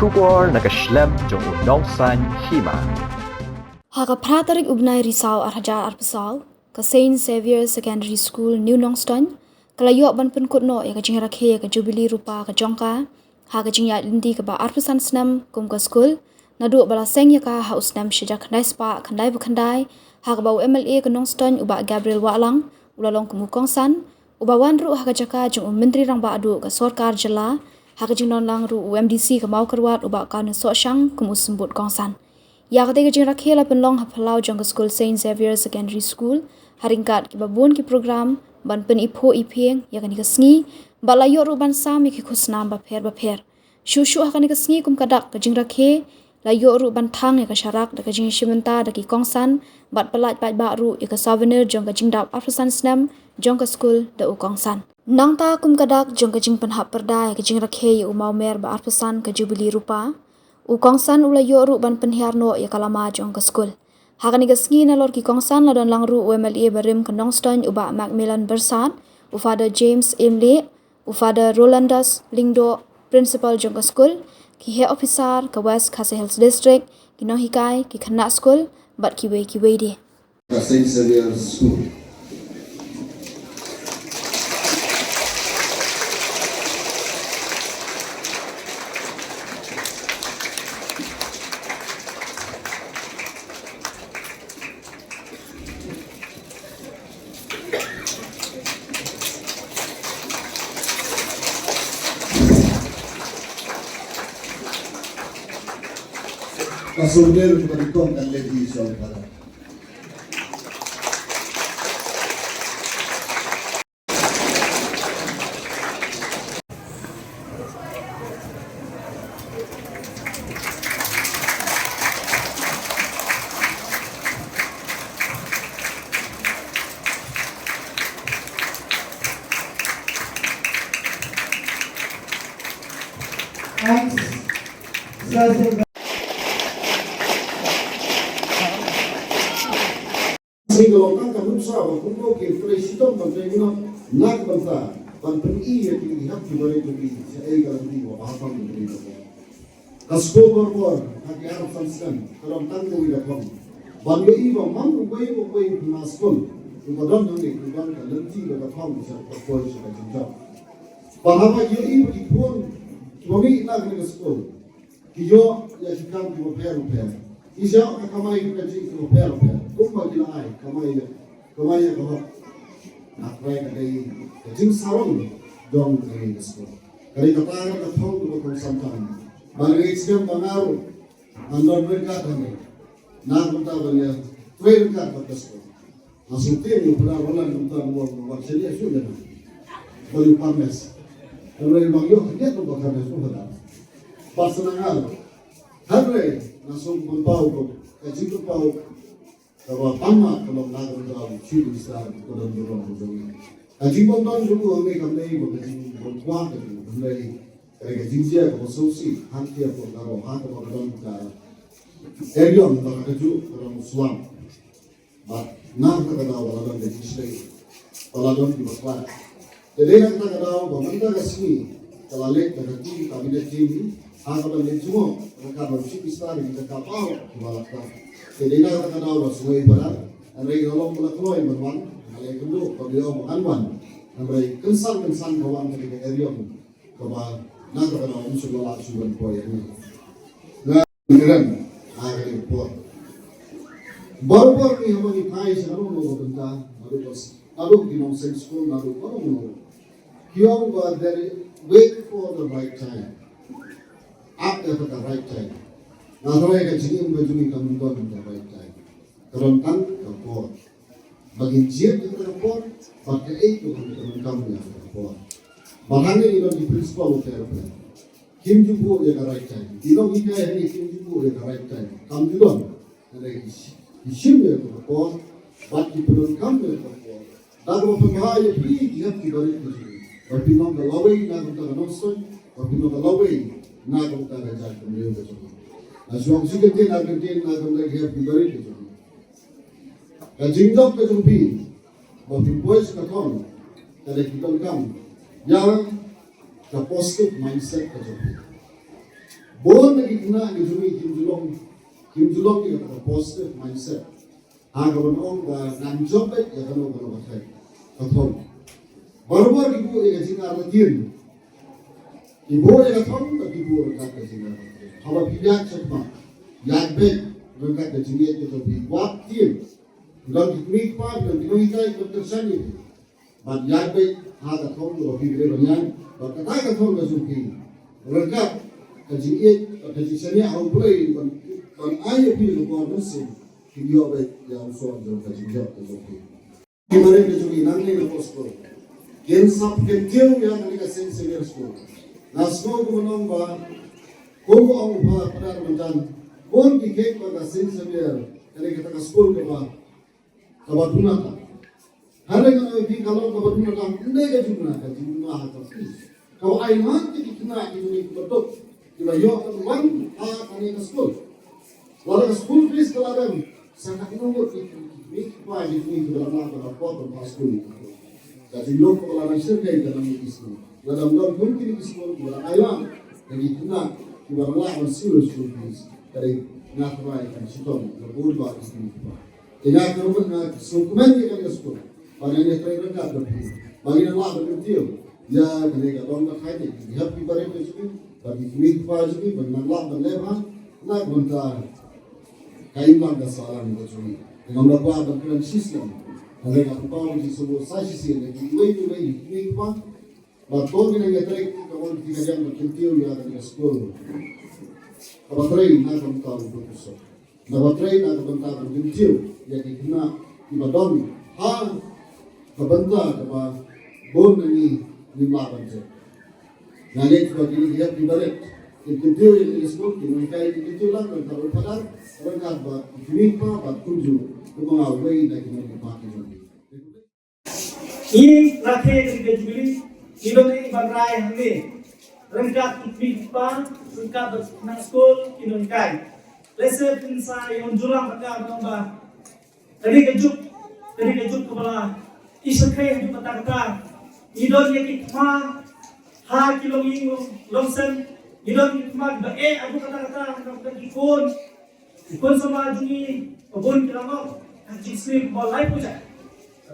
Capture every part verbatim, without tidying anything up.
Khubor na ka shlem jong u Nongsaiñ Hima. Ha ka phra tarik u bnai Risaw ar hajar arphew saw, ka Saint Xavier Secondary School New Nongstoiñ ka la ïoh ban pynkut noh ïa ka jingrakhe ïa ka Jubilee Rupa ka jong ka ha ka jingïaid lynti kaba arphew san snem kum ka skul, naduh ba la seng ïa ka ha u snem shi hajar khyndai spah khyndai phew khyndai, ha kaba u M L A ka Nongstoiñ u Bah Gabriel Wahlang u la long kum u kongsan, uba wan ruh ha ka jaka jong u Myntri Rangbah Duh ka Sorkar Jylla, ha ka jingdon lang ruh u M D C ka Mawkyrwat u Bah Kanu Sohshang kum u symbud kongsan. Ïa katei ka jingrakhe la pynlong ha phyllaw jong ka skul Saint Xavier Secondary School, ha ryngkat kiba bun ki program ban pyniphuh iphieng ïa kane ka sngi, bad la ïoh ruh ban sam ïa ki khusnam bapher bapher. Shuh shuh ha kane ka sngi kum ka dak ka jingrakhe, la ïoh ruh ban thang ïa ka sharak da ka jingïashim bynta da ki kongsan, bad pyllait paidbah ruh ïa ka souvenir jong ka jingdap arphew san snem jong ka skul da u kongsan. Nangta kum ka dak jong ka jingpynhap pyrda ïa ka jingrakhe ïa u mawmer ba arphew san ka Jubilee Rupa, u kongsan u la ïoh ruh ban pynhiar noh ïa ka lama jong ka skul. Ha kane ka sngi nalor ki kongsan la don lang ruh u M L A barim ka Nongstoiñ u Bah Macmillan Byrsat, u Father James Imlih, u Father Rolandus Lyngdoh, Principal jong ka skul, ki heh ophisar ka West Khasi Hills District, ki nonghikai, ki khynnah skul bad kiwei kiwei de. Ka Saint Xavier School. Ka souvenir ka dei tang ka lady, sorry, Father. Thanks. Sing ka long tang ka nuksa ba kumno ki trei shitom ban trei minot na ka bynta ban pyni ïa ki hap ki barit jong ki shaei ka lynti ba ha pang ki barit jong ki. Ka skul Borabor ha ki arphew san snem ka long tang kawei ka thong ban ïohi ba man uwei pa uwei u khynnah skul uba don hangne u don ka lynti kaba thong sha ka poi sha ka jingjop. Ba haba ïohi ba ki khun kiba mih na kane ka skul ki ïoh ïa ki kam kiba pher bapher. Ki ïoh ka kamai ka jing kiba pher bapher. Kumba ki la ai kamai ïa, kamai ïa ka hok. Hynrei ka dei ka jingsarong jong kane ka skul. Ka dei kata ka thong kaba kongsan tam. Ba nga ngeit skhem ba nga ruh ngan don ryngkat hangne. Na ka bynta ban ïa trei ryngkat bad ka skul. Nga sngewthuh ïa u Phadar Roland kumta, u ong ba shane shuh ïa nga. Ba ïa u Khamis. Hynrei ba ïoh khyndiat ruh ba Khamis u Phadar. Bad sa nga. Hynrei nga sngewthuh pynpaw ko ka jingpynpaw kaba pan ma ka long na ka bynta u Chief Minister, ka don burom ka jong ngi. Ka jingbym don jong u hangne kam dei ba ka jingbym kwah ka jong u, hynrei ka dei ka jingjia kaba sngewsih hangtei ha Port Garo, ha kaba ka don ka eriong ba ka kajuh ka long u slum. Bad na kata ka daw ba la don ka jingshlei, ba la don ki bakla. Te dei na kata ka daw ba mynta ka sngi ka la leit da ka team, ka cabinet team, ha kaba leit jngoh ryngkat bad u Chief Minister ïa kita ki baroh kiba la kta. Te dei na kata ka daw ba sngewbha ba la, hynrei ka long ba la kloi ban wan, nga la ïakynduh ba ka ïoh ba ngan wan. Hynrei kynsan kynsan ka wan ka dei ka eriong kaba na kata ka daw ym shu la lah shu wan poi hangne. Nga Ngi rem ha kane ka por. Baroh baroh ngi haba ngi phai sha kano kano ka bynta, naduh ka, naduh ki nongseng skul, naduh baroh baroh. Ki ong ba there is, wait for the right time. Ap ïa ka right time. Nga tharai ka jingim ka jong ngi kam don ka right time. Ka don tang ka por. Ba ngin jied ïa kata ka por, bad kaei kaba ngin donkam ïa kata ka por. Bad hangne ngi don ki principle bapher bapher. Kim ju buh ïa ka right time. Ki nonghikai hangne kim ju buh ïa ka right time. Kam ju don. Hynrei ki shi-, ki shim ïa kata ka por, bad ki pyndonkam ïa kata ka por. Da kaba pynbha ïa phi ki hep ki barit ki jong ngi. Ba phin long ka lawei na ka bynta ka nongstoiñ, ba phin long ka lawei na ka bynta ka jaitbynriew ka jong ngi. Nga shu ong shi kyntien ar kyntien na ka bynta ki hep ki barit ki jong ngi. Ka jingdon ka jong phi ba phi poi sha ka thong ka dei phi donkam ïa ka positive mindset ka jong phi. Bun na ki khynnah ki jong ngi kim ju long, kim ju long ïa ka positive mindset. Ha kaba ong ba ngan jop beit ïa kano kano ka thong. Ka thong. Barabor ki buh ïa ka jingartatien. Ki buh ïa ka thong, ki buh ryngkat ka jingartatien. Haba phi ïaid sha khmat, ïaid beit ryngkat ka jingïeit ka jong phi. Wat tieng. Ngan ki kmie ki kpa, ngan ki nonghikai, ngan kyrshan ïa phi. Bad ïaid beit ha ka thong kaba phi dei ban ïaid, bad kata ka thong ka jong phi. Ryngkat ka jingïeit, bad ka jingshaniah ha U Blei ban, ban ai ïa phi ka bor mynsiem, phin ïoh beit ïa u sor jong ka jingjop ka jong phi. Ki barit ka jong ngi nangne na poh skul kin sap kyntiew ïa kane ka Saint Xavier School. Nga sngew kumno ba, kumba ong u Phadar mynta, bun ki kheiñ ba ka Saint Xavier, kane kata ka skul kaba kaba duna tam. Hynrei nga ong ïa phi, ka long kaba duna tam, ym dei ka jingduna, ka jingduna ha ka fees. Kaba ai man ïa ki khynnah ki jong ngi kiba duk, kiba ïoh ban wan ha kane ka skul. Lada ka school fees ka la rem, sa katno ngut ki, ki, ki, ki kpa ki jong ngi kiba la mad ban ïoh ban wan ha skul. Ka jinglong kaba la nang shyrkhei ka long ïa ki skul. Lada ym don kum kine ki skul kiba la ai man ïa ki khynnah kiba la mad ban siew school fees, ka dei nga tharai kan shitom na bun bah ki kmie ki kpa. Te nga kyrpad, nga sngewkmen ïa kane ka skul ba ngan ïatrei ryngkat bad phi ba ngin nang lah ban kyntiew ïa kane ka dong ka thaiñ, ïa ki hep ki barit ka jong ngi bad ki kmie ki kpa jong ngi ba ngin nang lah ban leh bha na ka bynta ka imlang ka sahlang ka jong ngi. Te ngam da kwah ban kren shisien, hynrei nga pynpaw ïa ki sngewbha sa shisien ïa kiwei kiwei ki kmie ki kpa. Ba to ngin ïatrei ka wan ki ka jam ba kyntiew ïa ka skul. Kaba trei na ka bynta u duk u soh. Kaba trei na ka bynta ba kyntiew ïa ki khynnah kiba don ha ka bynta kaba bun na ngi ngim lah ban jop. Nga ngeit ba kine ki hep ki barit kin kyntiew ïa kine ki skul, kin hikai, kin kyntiew lang ryngkat bad u Phadar, ryngkat bad ki kmie ki kpa bad kumjuh kumba nga uwei na ki nongkynmaw ki jong ngi. Ngi rakhe kane ka Jubilee, ngi don ei ban rai hangne ryngkat ki kmie ki kpa, ryngkat bad ki khynnah skul, ki nonghikai. Lehse phin sa ïa wan jurang bad nga ban ong ba kane ka juk, kane ka juk kaba la i shyrkhei haduh katta katta. Ngi don ïa ki thma ha ki longïing longsem, ngi don ki thma kiba eh haduh katta katta, ki khun Ki khun samla jong ngi, ka bun ki la long ha ka jingsniew kaba lai pyrshah.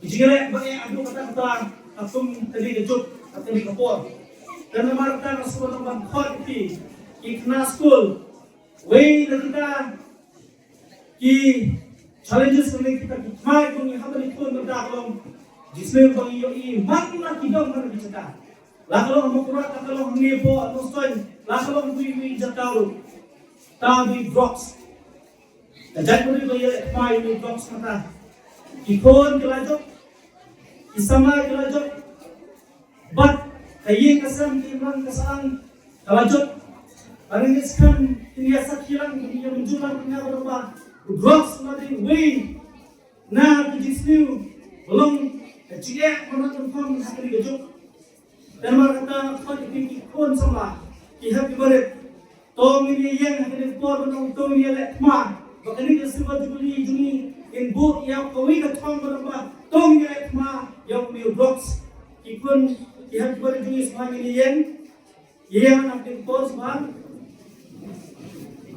Ki jingïaleh ba eh haduh katta katta ha kum kane ka juk, ha kane ka por. Te namar kata nga sngewbha ban khot ïa phi ki khynnah skul. Wei na kita ki challenges, na kita ki thma jong ngi ha kane ka por, mynta ka long jingsniew ba ngi ïohi man la ki dong man la ki jaka. La ka long ha Mawkyrwat, la ka long hangne hapoh Nongstoiñ, la ka long ha kiwei kiwei ki jaka ruh. Tang dei drugs. Ka jaitbynriew ba ïaleh thma ïa une u drugs mynta. Ki khun ki la jop, ki samla ki la jop, bad ka ïing ka sem, ka imlang ka sahlang ka la jop. Ba ngi ngeit skhem kin ïa sakhi lang, kin ïa mynjur lang, kin ïa ba u drugs la dei uwei na ka jingsniew ba long ka jingeh ba nang kynpham ha kane ka juk. Te namar kata nga khot ïa phi ki khun samla, ki hep ki barit, to ngin ïeng ha kane ka por ban ong to ngin ïaleh thma ba kane ka Silver Jubilee jong ngi in buh ïa kawei ka thong ban ong ba to ngin ïaleh thma ïa une u drugs. Ki khun, ki hep ki barit jong ngi, sngewbha ngin ïeng, ïeng ha kane ka por, sngewbha.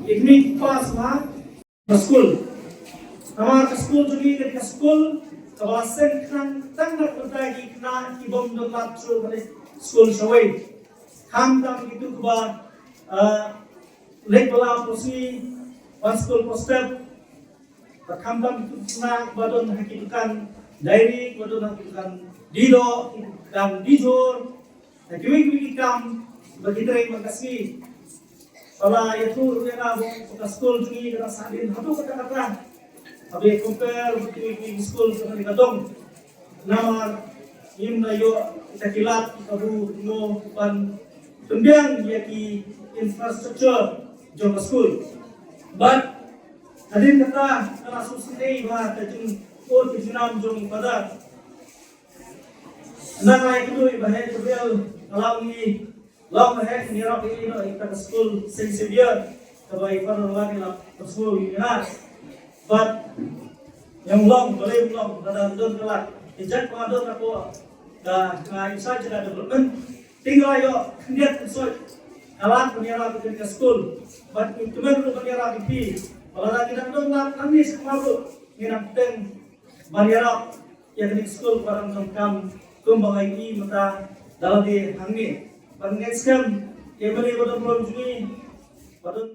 Ki kmie ki kpa, sngewbha. Ka skul. Namar ka skul jong ngi ka dei ka skul kaba la seng khnang tang na ka bynta ki khynnah ki bym don lad shuh ban leit skul shawei. Khamtam kito kiba, ah, leit bylla poh sngi, wan skul poh step. Bad khamtam kito ki khynnah kiba don ha ki dukan diary, kiba don ha ki dukan die doh, ki dukan die jhur. Na kiwei kiwei ki kam ba ki trei man ka sngi. Ba la ïathuh ruh ïa nga ba ka skul jong ngi ka dang sah dien haduh katta katta haba ïa compare bad kiwei kiwei ki skul jong ngi ka dong. Namar ngim da ïoh kita ki lad, kita ki buh, ki mo ban pynbiang ïa ki infrastructure jong ka skul. Bad hadien kata ka la sngewsynei bha ka jingpur ka jingnam jong i Phadar. Nang ai kynduh i Bah Gabriel, nga la ong ïa i, long ba heh ngi ïarap ïa i noh ïa ka skul Saint Xavier kaba i Phadar Wan i la pynsngew ïa ngi. Bad ym long, balei ym long, lada don ka lad. Ki jait ba nga don hapoh ka, ka in charge ka development, te nga la ïoh khyndiat khynsoit Ka lad ban ïarap ïa kane ka skul. Bad ngi kmen ruh ban ïarap ïa phi. Ba lada ngi dang don lad hangne shakhmat ruh, ngi dang pteng ban ïarap ïa kane ka skul kaba dang donkam kumba ngi ïohi mynta da lade hangne. Bad ngeit skhem ïa kane ba don burom jong ngi, ba don